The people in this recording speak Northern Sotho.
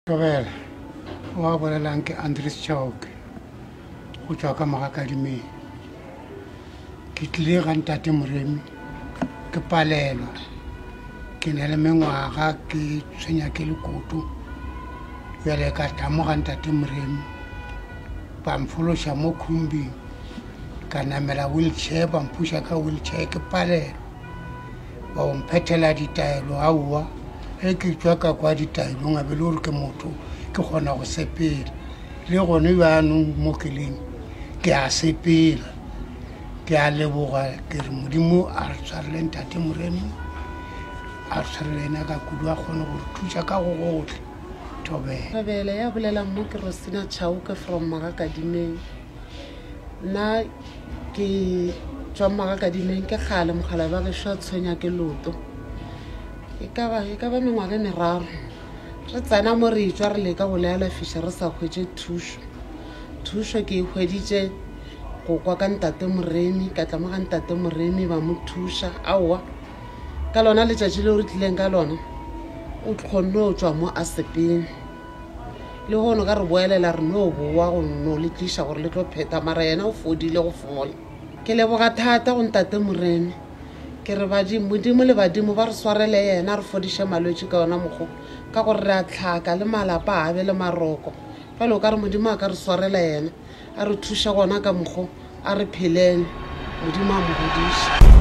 Thobela, o a bolelang ke Andries Chauke go tšwa ka Magakadimeng. Ke tlile ga ntate Moremi ke palelwa ke na le mengwaga ke tshwenya ke lekoto bjale ka tla mo ga ntate Moremi ba mfološa mo khumbing ka namela wheelchair ba mphuša ka wheelchair ke palelwa ba o mphethela ditaelo aowa ge ke tswa ka kwa ditaelong a be le gore ke motho ke kgona go sepela le gone bjanong mo ke leng ke a sepela ke a leboga ke re modimo a re tshwarele ntate moremi a re tshwarele ena ka kudu a kgone go re thuša ka go gotlhe thobela thobela ya bolelang mo ke rosina chauke from magakadimeng nna ke tswa magakadimeng ke kgale mogala ba gešo a tshwenya ke loto e ka ba e ka ba mengwaga e meraro re tsena mo re etswa re leka go le alafiša re sa hwetše thušo thušo ke e hweditše go kwa ka ntate moremi ka tla mo ga ntate moremi ba mo thuša aowa ka lona letšatši leo re tlileng ka lona o kgonne go tšwa mo a sepeng le gono ka re boelela re no boa go no le tliša gore le tlo phetha mara yena o fodile go fola ke leboga thata go ntate moremi ke re badimo modimo le badimo ba re swarele yena re fodiše malwetši ka yona mokgo ka gore re a tlhaka le malapa a be le maroko fale o ka re modimo a ka re swarela yena a re thuše gona ka mokgo a re phelele modimo a mo godiše.